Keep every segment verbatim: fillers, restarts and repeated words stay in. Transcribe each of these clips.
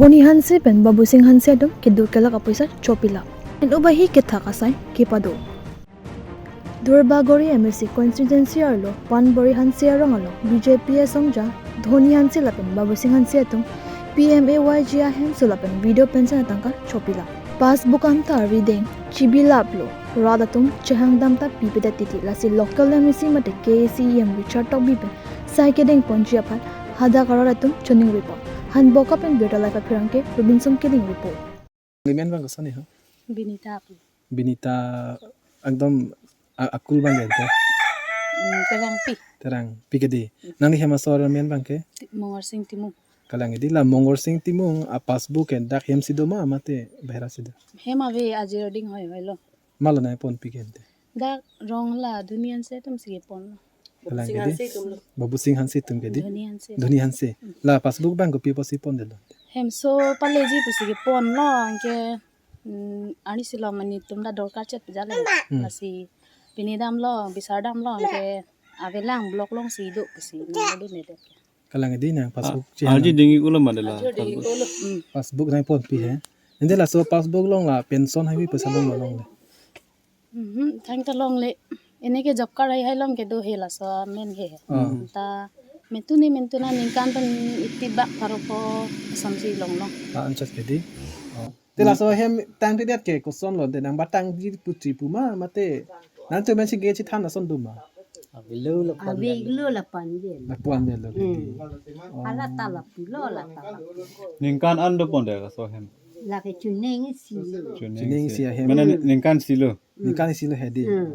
Dhoni Hanse pen Babusing Hanse atum keduk kelak apoisa chopilap. Pen ubahi kethak asai kepado. Duarbagori M A C constituency arlo Panbori Hanse arong along B J P asongja Dhoni Hanse lapen Babusing Hanse atum P M A Y G ahemso lapen video pension atangka chopilap. Passbook anta rideng chibilaplo, rat atum chehangdam ta pipedet titi, lasi local M A C mate K A C E M Richard Tokbi pen sai kedeng ponji aphan hadak arat atum choningri pon. Hanbok pen birta lai kapherangke Robinson Killing report. Nangli men abang koson ni ho? Binita pu. Binita, ekdom a-, akul abang ke ante. Hmm, Terangpi. Terangpi kedi. Hmm. Nangli hem asor men abang ke? Ti-, Mongorsing Timung. Kalang kedi, la Mongorsing Timung a-passbook ke dak hem si do ma mate bahera si do? Hem ave, ajir ading hoi hoi lo. Malo nangponpi ke ante? Dak rong la Dhoni Hanse atum si ponlo. Kalang kedi? Babusing Hanse atum lo. Babusing Hanse atum kedi? Dhoni Hanse. Dhoni Hanse. Hmm. La passbook abang kopi apotsi pondetlo? Hemso paleji pusi keponlo, anke, mm, arnisi lo mane itum ta dorkar chet pejale. Hmm. Lasi pini damlo, bisar damlo, anke avelang block along si do pusi nangdundedet. Kalang kedi nang passbook. Ah, chehang aji nang. Ding-iklo ma de la. Aji ding-iklo. Passbook. Hmm. Passbook nangponpi he. Ante laso passbook along la pension haihui poisa longlo longle? Mhm, thangta longle. Ene ke job card hai hai along kedo he laso amen he. Ah. Ta mentu ni mentu na ningkan pen iti bak pharo pho asonsi longlong. Ah, anchot kedi. Oh. Te laso hem tangtedet ke kosonlo, te nang batangji pusi pu ma mate nangtum men si ge chethan ason do ma? Avelo lapu-an. Avelo lapu-an je. Lapu-an je lo kedi. Hmm. Oh. Hala ta lapulo, la ta lapu. Ningkan an do pondet laso hem? Lake chuning isi. Chuning isi. Chuning isi ahem. Mane ningkan isi lo. Hmm. Ningkan isi lo hedi. Hmm.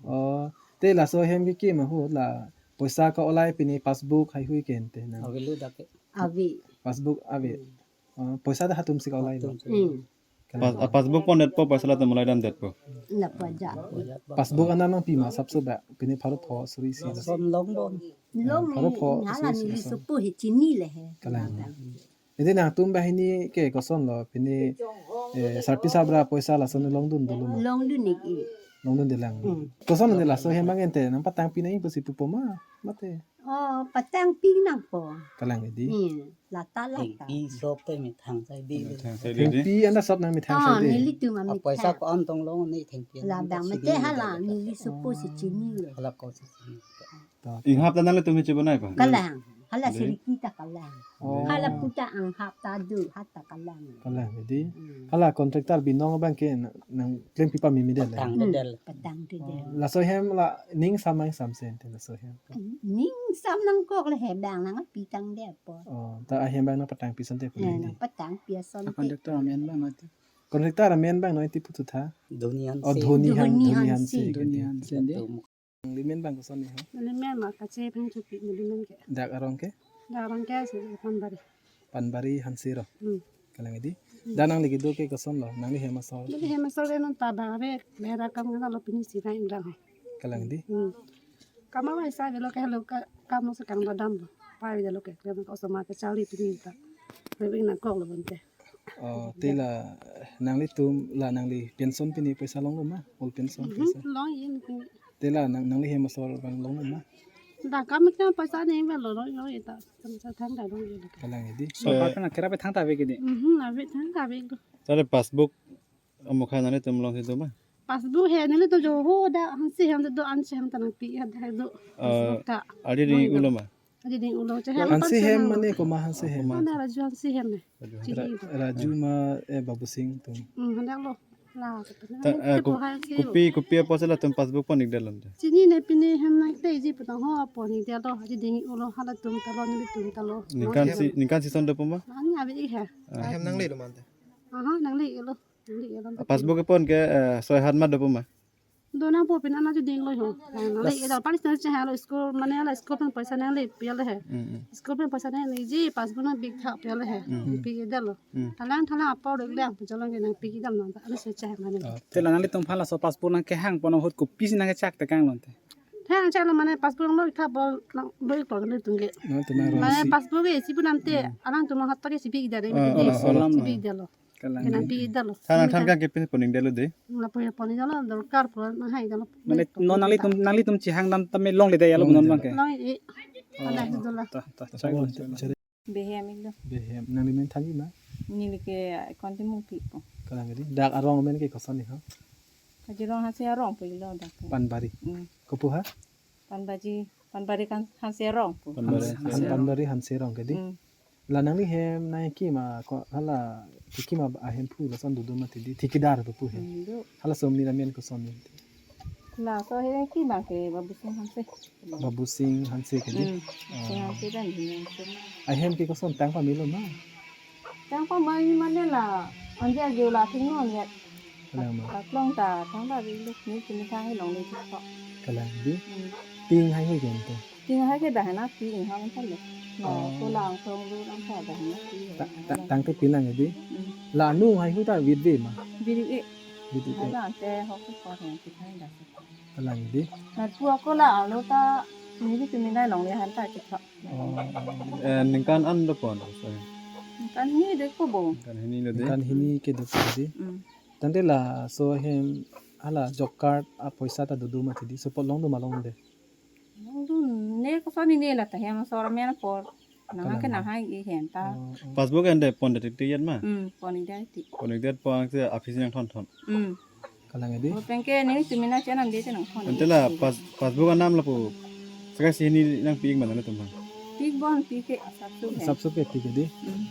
Oh, te laso hem ke kim ahut la poisa ka-olai pini passbook haihui ke ante nang? Avelo dak ke. Ave. Passbook ave. Hmm. Oh, poisa ta hatum si ka-olai lo. Hatum si. Hmm. Kalang. Pas-, ah, passbook pondetpo, poisa latum olai damdetpo. Lapu aja. Passbook anam nangpi ma sapso ba, pini pharo pho suri isi lo? Lason longbom. Long. Pharo pho hala suri isi neli lason. Sopo he chinine he. Kalang. Ante nangtum banghini ke kosonlo, pini, eh, sarpi sabra poisa lason longdun dolo ma? Longdun-ik. Longdundelang. Hmm. Kosonlo laso hem abang ante, nang patangpi nang pusi pupo ma mate? Oh, patangpi nangpo. Kalang kedi. Hmm, lata lata. Thengpi sop te methang sai di. Methang sai di. Thengpi anta sop nang methang sai di. Ah, nelitum amethang. Poisa ko-an tong long ne thengpi. Labang mate hala neli sopo si chinilo. Hala ko si chini. To. Inghap ta nanglitum chebonai pa? Kalang. Hala siriki ta kalang. Oh. Hala puta anghap ta do, ha ta kalang. Kalang kedi. Hmm. Hala contractor binong abang ke na-, nang klem pipa mimi de le? Patang de del. Hmm, patang de del. Oh, laso hem la ning sam nang samse ante laso hem? Ning sam nangkok le he bang nangpitang de po. Oh, ta ahem abang nangpatangpi asonte pu. Eh, nangpatangpi asonte. Contractor amen abang nangti. Contractor amen abang nangti putu tha? Dhoni Hanse. Oh, Dhoni Han-, Dhoni Hanse. Dhoni Hanse. Dhoni Hanse de. Nangli men abang koson ni ho? Neli men ma Kache Phangchopi neli men ke. Dak arong ke? Dak arong ke si Panbari. Panbari Hanse ro. Hmm. Kalang kedi. Hmm. Dak nangli kedo ke kosonlo, nangli hem asor? Neli hem asor ke non ta bang ave, mera kam nang lo pini si nang dang. Kalang kedi. Hmm. Kam awa isa ke lo ke lo ka-, kam lo sekang dadam lo. Pai lo ke, ke ko sama ke charli pini ta. Reving nangkok lo bonte. Oh, te la nanglitum la nangli pension pini poisa longlo ma? Old pension. Mhm, poisa. Long in pini. Te la nang, nangli hem asor abang longlo ma? Dak kam ke poisa ne me lo long long ita. Kam sa thangta long in. Kalang kedi. So, eh, pa kana kera pe thangta ave kedi. Mhm, ave thangta ave ko. Tale passbook amokha nanglitum long si do ma? Passbook he nelitum jo ho dak Hanse hem do, Hanse hem ta nangpi ha do. Eh, passbook ta. Aji ding-iklo ma? Aji ding-iklo, chehang. Hanse hem mane komat Hanse hem? Mane Raju Hanse hem. Raju Hanse. Chini. Ra-, Raju ma, eh, Babusing atum. Hmm, hadak lo. La, ta, eh, ko-, kopi, kopi apotsi latum passbook pon-ikdetlo ante? Chinine, pini hem nangteji pu tangho pon-ikdetlo, aji ding-iklo, halatum ta lo, nelitum ta lo. Ningkan si, ningkan isi son dopo ma? Ani ave-ik he. Ah. Hem nangle do ma ante? Aha, nangle-iklo. Passbook kepon ke, eh, soi hat ma dopo ma? Do nangpo, pini ana aji ding lo ho. Nangle-ik dal palis nang chehang lo school, mane la school pen poisa nanglepi le he. Mm, mm. School pen poisa nangleleji passbook nangpitha pi le he. Mm. Pi-ikdetlo. Mm. Thalang thalang apor dek lang pu cholong ke nangpi-ikdam nang ta ana se chehang mane. Ah, te la nanglitum aphan laso passbook nangkehang pon ahut kopisi nangkechak tekanglo ante? Thang chak lo mane passbook lo tha bol nang do-ik lo nangtum ke. Nangtum arong mane si passbook ke isi pu nangte, mm, alangtum hat ta ke si pi-ikdet. Ah, mane ah, ah, si pi-ikdetlo. Kalang. Kena pi-ikdetlo. Than, than kan kepin pon-ikdetlo de. Lapu ya pon-ikdetlo, dorkar pu nang haidetlo. Mane non nanglitum, nanglitum chehangdam tame longle de ya lo non abang ke? Longle. Oh. Ada itu lah. Ta, ta, chak lo. Behem iklo. Behem. Nangli men thanji ma? Neli ke konti mungpi po. Kalang di. Dak arong amen ke koson ni ha? Kajirong Hanse arong po ilo dak ke. Panbari. Hmm. Kopu ha? Panbaji, Panbari kan Hanse arong po. Panbari Hans-, Hanse Han-, arong. Panbari Hanse arong ke di. Hmm. La nangli hem nangkima ko hala kikima ahemphu lason dodo mati di, thikidar dopo hem. Hmm, do. Halaso amen ke koson ni. Laso hem kima ke Babusing Hanse. Babusing Hanse ke di? Hmm. Oh. Babusing Hanse dan Dini Hanse. Ahem ke koson tang pamelo ma? Tang pamelo mane la anja jo la thingno nya. Kalang ma? Laklong ta thangta ri luk ni kini thang ilong ni thik thok. Kalang di? Hmm. Ping haihui ke ante? Ping hai ke dah na pi ing hang thale. Na Oh. Kolang thong ru lam ta dah na pi. Ta-, ta-, tangte pin lang di? Hmm. La nu haihui ta vit ve ma? Vit ve. Vit ve. Hala ante hok ko hen ki thang dah. Kalang di? Na pu ako la alo ta ni di kini nai long le han ta ki thok. Oh. Eh, ningkan an do pon, so. Ningkan hini de ko bo. Ningkan hini lo de. Ningkan hini ke dopo di. Hmm. Tangte laso hem hala job card apoisa ta dodo mati di. Support long do ma longde? Long do ne koson ni ne la ta hem sor men apor. Nang Kalang ke ma? Nang hai i hem ta. Oh, oh. Passbook ante pon de tik tik yat ma? Hmm, pon i dai ti. Pon i dai pon ke office nangthon thon. Hmm. Kalang di? Oh, penke nelitum mena channel di te nangthon. Ante la pass-, passbook anam lapu. Saka si hini nangpi ik ma nangtum ha? Pi ik bon pi ke sapsu ke. Sapsu ke pi ik di? Hmm.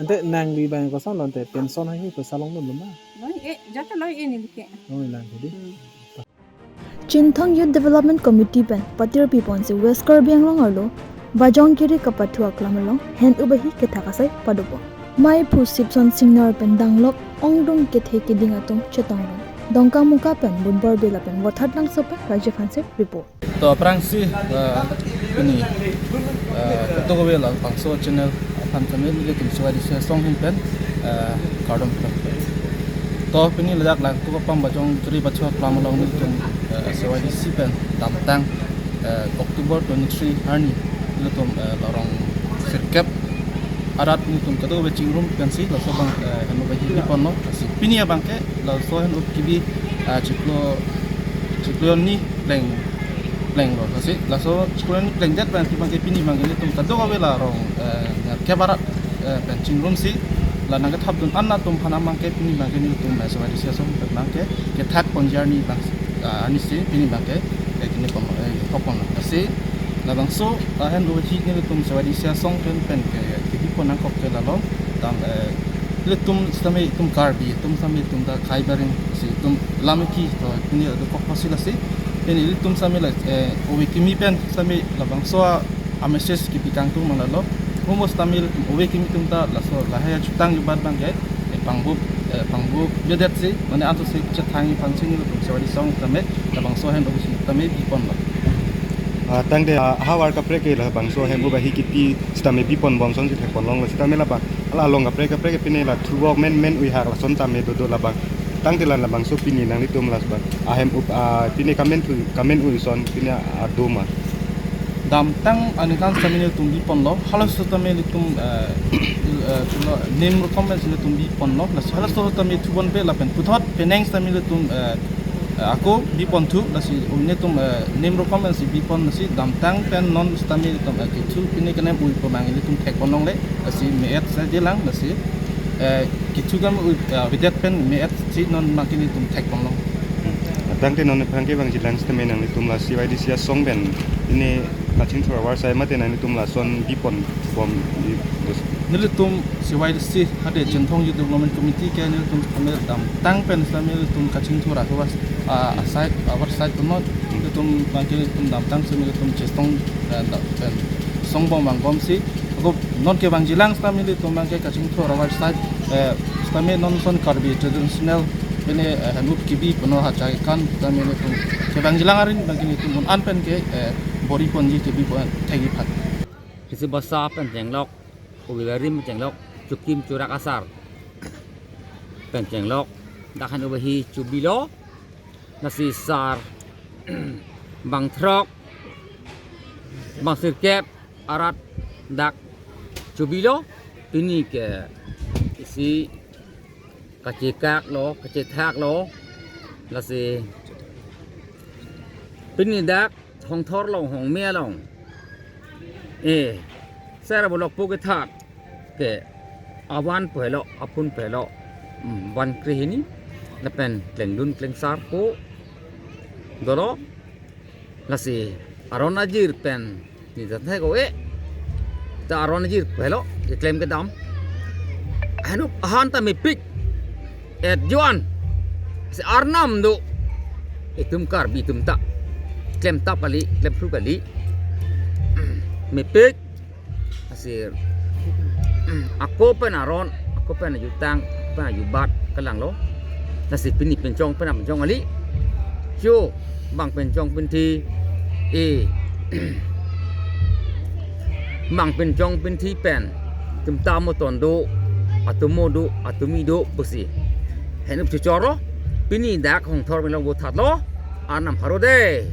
Ante nangli bang koson lo ante pension haihui poisa long dun lo ma? Loi e, jata loi e neli ke. Long lang ke di? Hmm. Chinthong Youth Development Committee pen patir pi ponsi West Karbi Anglong arlo Bajong Kiri kapathu aklam along hen-up ahi kethak asai padopo. Maiphu Sipson Singnar pen danglok ongdung kethe keding atum chetongdun. Dongkamukam pen Bunbor Bey lapen Vothatlangso pen Rajiv Hanse report. To aphrangsi, eh, pini, eh, ketok ave labangso channel aphan kami nelitum C Y D C asong ahin pen, eh, kardom. To pini ladak Langtuk apam Bajong Kiri pathu aklam along nelitum, eh, C Y D C pen damtang, eh, October twenty-three arni nelitum, eh, la rong sirkep arat nelitum kedo ve chingrum pensi laso abang, eh, hen-up ahi ponlo. Lasi pini abang ke laso hen-up kebi, eh, chiklo, chiklo ni pleng, plenglo. Lasi laso chiklo ni plengdet abang ke abang ke pini abang ke nelitum kadokave la rong, eh, nerkep arat, eh, pen chingrumsi la nangkethapdun an atum aphan abang ke pini abang ke nelitum, eh, C Y D C asong pen abang ke kethak ponji arni abang, eh, arnisi pini abang ke, eh, kini pon, eh, thok ponlo. Lasi labangso, eh, hen-up ahi nelitum C Y D C asong pen pen ke, eh, kebi pon nangkok ke lalo. Tang, eh, ilitum sitame itum Karbi, itum sitame itum ta khei barim si itum lam ki to pini dokok pasi lasi. Pini ilitum sitame la, eh, ove kimi pen sitame labangso a, a message kepi kangtung ma lalo. Humos sitame ilitum ove kimi atum ta laso lahai achutang ibat abang ke, eh, pangbup, eh, pangbup bedet si, mane anto si chethang i pangchini ilitum C Y D C asong sitame labangso hen-up sitame bi ponlo. Ah, tangte, ah, havar kaprek ke labangso hen-up ahi kipi sitame bi pon bom asonsi thek pon longlo sitame labang. Hala along kaprek kaprek ke pine la thuvok men men uihak lason tame dodo labang. Tangte la labangso pini nanglitum la labang ahem up, ah, pine kamen thu, kamen ui ason pine ado ma? Damtang aningkan sitame nelitum bi ponlo, halaso tame nelitum, eh, il-, eh, chulo nem rokom pensi nelitum bi ponlo, lasi halaso tame thubon pe lapen puthot penang sitame nelitum, eh, eh, ako bi pon thu, lasi nelitum, eh, nem rokom pensi bi pon, lasi damtang pen non sitame nelitum, eh, kethu pine kenem ui ponang nelitum thek pon longle, lasi me-et sa jelang, lasi, eh, kethu kam ui, eh, avedet pen me-et si non abang ke nelitum thek pon long. Tangte non aphrang ke bang jilang sitame nanglitum la C Y D C asong pen pine kachingthur avarsai mate nanglitum lason bi pon bom di dos. Nelitum C Y D C hade Chinthong Youth Development Committee ke nelitum kami damtang pen sitame nelitum kachingthur avars-, ah, asai, avarsai tonot nelitum abang ke nelitum damtang sitame nelitum chestong, eh, da-, pen songbom vangbomsi. Ako non ke bang jilang sitame nelitum abang ke kachingthur avarsai, eh, sitame non ason Karbi traditional pine, eh, hen-up kebi puno hachai kan sitame nelitum ke bang jilang arin abang ke nelitum un an pen ke, eh, bor-i ponji kebi pon thek-i phan. Isi basa pen chenglok, ubilarim chenglok, chukim churak asar pen chenglok, dak hen-up ahi chubilo, lasi sar bang throk, bang sirkep arat dak chubilo, pini ke isi kachekak lo, kachethak lo, lasi pini dak Hongthor along, Hongme along, eh, sera bolok po kethak ke avan pu helo, apun pu helo, mm, van krehini lapen klengdun klengsar pu dolo. Lasi aron ajir pen ni ta thek o e. Ta aron ajir pu helo, keklem kedam. Henuk ahan ta mepik. Et joan. Si Arnam do. Itum Karbi atum ta klem ta kali, klem phru kali. Mepik. Asir. Ako pen aron, ako pen ajutang, ako pen ajubat kalanglo. Lasi pini pinchong pen apinchong kali. Cho, bang pinchong pinthi. E. Bang pinchong pinthi pen. Tum tamo ton do, atumo do, atumi do, pusi. Henuk chichoro, pini dak Hongthor Milong buthat lo, Arnam pharo de.